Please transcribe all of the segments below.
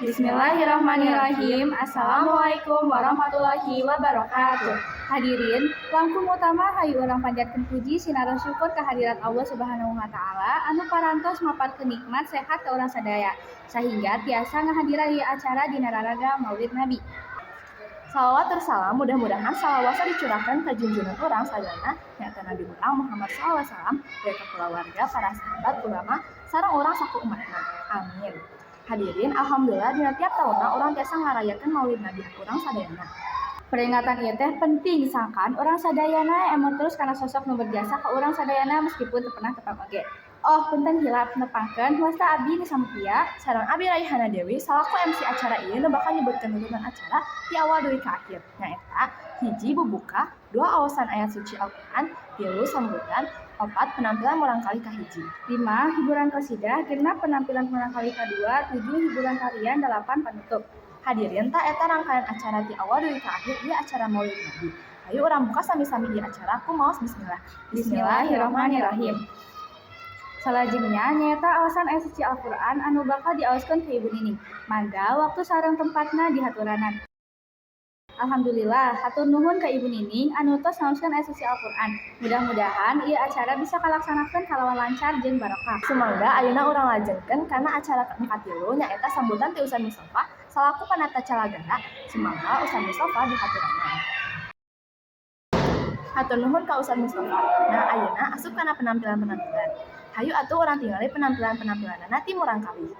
Bismillahirrahmanirrahim. Assalamualaikum warahmatullahi wabarakatuh. Hadirin, langkung utama hayu urang panjatkeun puji sinaros syukur kehadirat Allah Subhanahu wa Taala anu parantos maparkeun nikmat sehat ka urang sadaya sehingga tiasa ngahadiran ieu acara dina raraga Maulid Nabi. Salawat salam mudah-mudahan salawasa dicurahkan ke junjungan urang sadayana, nyaeta Nabi urang Muhammad SAW, dan ke keluarga, para sahabat, ulama, sareng urang saku umatna. Amin. Hadirin, alhamdulillah dina tiap tahunna urang tiasa ngarayakeun Maulid Nabi urang sadayana. Peringatan ieu teh penting sangkan urang sadayana emut terus kana sosok nu berjasa ka urang sadayana meskipun teu pernah tepang oge. Oh, punten hilap, nepangkeun wasta abdi Nisa Mutia sareng Abi Raihana Dewi salaku MC acara ieu nu bakal nyebutkeun urutan acara ti awal dugi ka akhir. Nyaeta hiji, bubuka, dua, aosan ayat suci Al-Qur'an, tilu, sambutan, opat, penampilan murangkalih kahiji, 5, hiburan qasidah, 6, penampilan murangkalih kadua, 7, hiburan tarian, 8, penutup. Hadirin, tah eta rangkaian acara ti awal dugi ka akhir ieu acara Maulid Nabi. Hayu urang buka sami-sami ieu acara ku maos bismillah. Bismillahirrahmanirrahim. Salajengna nyaeta aosan ayat suci Al-Qur'an anu bakal diaoskeun ku Ibu Nining. Mangga waktu sareng tempatna dihaturanan. Alhamdulillah, hatur nuhun ka Ibu Nining anu tos ngaoskeun ayat suci Al-Qur'an. Mudah-mudahan ieu acara bisa kalaksanakeun kalawan lancar jeung barokah. Sumangga ayeuna urang lajengkeun kana acara nu katilu, nyaeta sambutan ti Ustaz Mustafa salaku panata calagara. Sumangga, Ustaz Mustafa dihaturanan. Hatur nuhun ka Ustaz Mustafa. Nah, ayeuna asup kana penampilan-penampilan. Hayu atuh urang tingali penampilan-penampilanana ti murangkalih.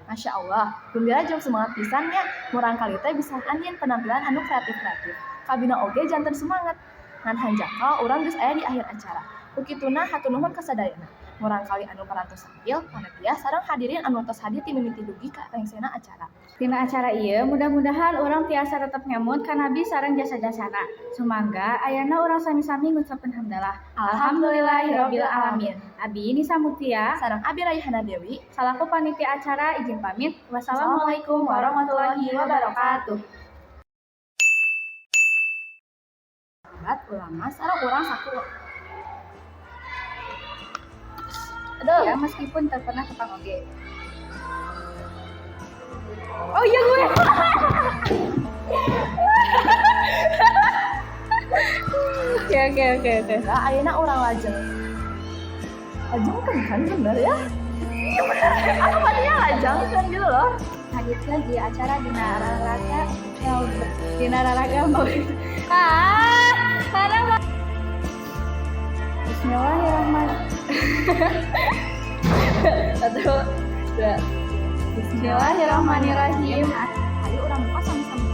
Masya Allah, gembira jeung semangat pisan nya. Murangkalih teh bisa nyieun penampilan anu kreatif-kreatif. Kabina oge janten semangat. Ngan hanjakal urang geus aya di akhir acara. Ku kituna hatur nuhun ka sadayana. Murangkalih anu parantos tampil, panitia, sareng hadirin anu tos hadir ti mimiti dugi ka rengsena acara. Tina acara ieu mudah-mudahan urang tiasa tetep ngemut ka Nabi sareng jasa-jasana. Sumangga ayana urang sami-sami ngucapkeun hamdalah. Alhamdulillahirabbil alamin. Abi Nisa Mutia sareng Abi Raihana Dewi salaku panitia acara izin pamit. Wassalamualaikum warahmatullahi wabarakatuh. Sahabat, ulama, sareng urang saku. Aduh. Ya, meskipun tak pernah tepang oge. Oh iya gue. Oke. Nah, ayeuna urang lajeng. Lajeng kan kan bener ya? Iya bener. Aku tadinya lajeng kan gitu loh. Lanjutkan di acara dina raraga dina raraga Maulid. Ah, karena Bismillahirrahmanirrahim. Satu, dua. Bismillahirrahmanirrahim. Ayo urang buka sami-sami.